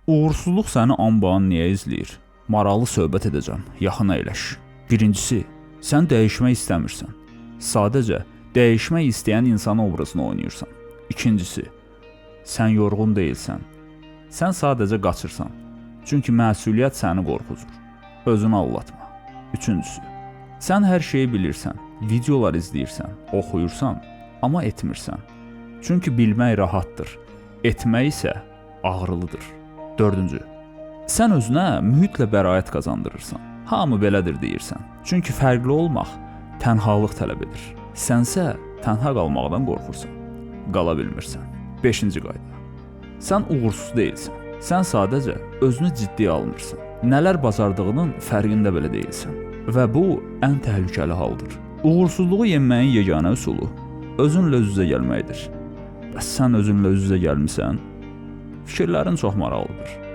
Uğursuzluq səni anbaan niyə izləyir? Maraqlı söhbət edəcəm. Yaxın əyləş. Birincisi, sən dəyişmək istəmirsən. Sadəcə dəyişmək istəyən insan obrazını oynayırsan. İkincisi, sən yorğun deyilsən. Sən sadəcə qaçırsan. Çünki məsuliyyət səni qorxuzur. Özünü aldatma. Üçüncüsü, sən hər şeyi bilirsən, videolar izləyirsən, oxuyursan, amma etmirsən. Çünki bilmək rahatdır, etmək isə ağrılıdır. Dördüncü, sən özünə mühitlə bəraət qazandırırsan. Hamı belədir deyirsən. Çünki fərqli olmaq tənhalıq tələb edir. Sənsə tənha qalmaqdan qorxursan. Qala bilmirsən. Beşinci qayda. Sən uğursuz deyilsən. Sən sadəcə özünü ciddiyə almırsan. Nələr bacardığının fərqində belə deyilsən. Və bu ən təhlükəli haldır. Uğursuzluğu yenməyin yeganə üsulu özünlə üz-üzə gəlməkdir. Bəs sən özünlə üz-üzə gəlmisən? Fikirlərin çox maraqlıdır.